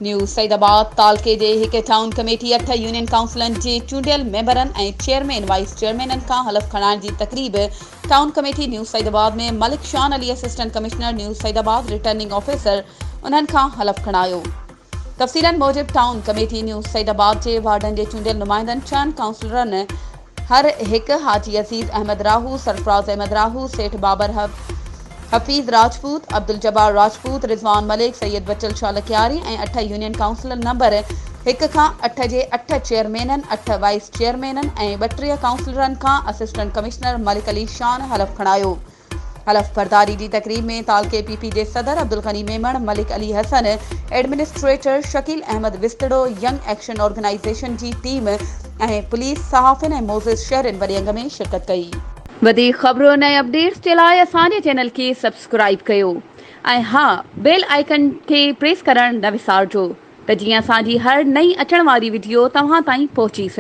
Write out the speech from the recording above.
نيو سعيد آباد تعلقي جي هڪ ٽائون ڪميٽي اٺ يونين ڪائونسلن جي چونڊيل ميمبرن ۽ چيئرمين وائيس چيئرمينن کان حلف کڻائڻ جي تقريب town committee new Saeedabad ۾ Malik Shan Ali assistant commissioner new Saeedabad returning officer انهن کان حلف کڻايو. تفصيلن موجب ٽائون ڪميٽي نيو سعيد آباد جي وارڊن جي چونڊيل نمائندن ڇهن ڪائونسلرن هر هڪ حاجي عزيز احمد راهو، سرفراز احمد راهو، سيٺ بابر حفيظ راجپوت، عبدالجبار راجپوت، رضوان ملڪ، سيد بچل شاهه لڪياري ۽ اٺ يونين ڪائونسلر نمبر هڪ کان اٺ جي اٺ چيئرمينن، اٺ وائيس چيئرمينن ۽ 32 ڪائونسلرن کان اسسٽنٽ ڪمشنر ملڪ علي شان حلف کڻايو. حلف برداري جي تقريب ۾ تعلقي پي پي جي صدر Abdulghani Memon, Malik Ali Hassan, administrator Shakeel Ahmed Wastro, young action organisation جي ٽيم ۽ پوليس، صحافين ۽ معزز شهرين وڏي انگ ۾ شرڪت ڪئي. وڌيڪ خبرن ۽ اپڊيٽس جي لاء اسان جي چينل کي سبسڪرائيب ڪيو ۽ ها بيل آئيڪن کي پريس ڪرڻ نه وسارجو ته جيئن اسان جي هر نئين اچڻ واري وڊيو توهان تائين پهچي سگهي.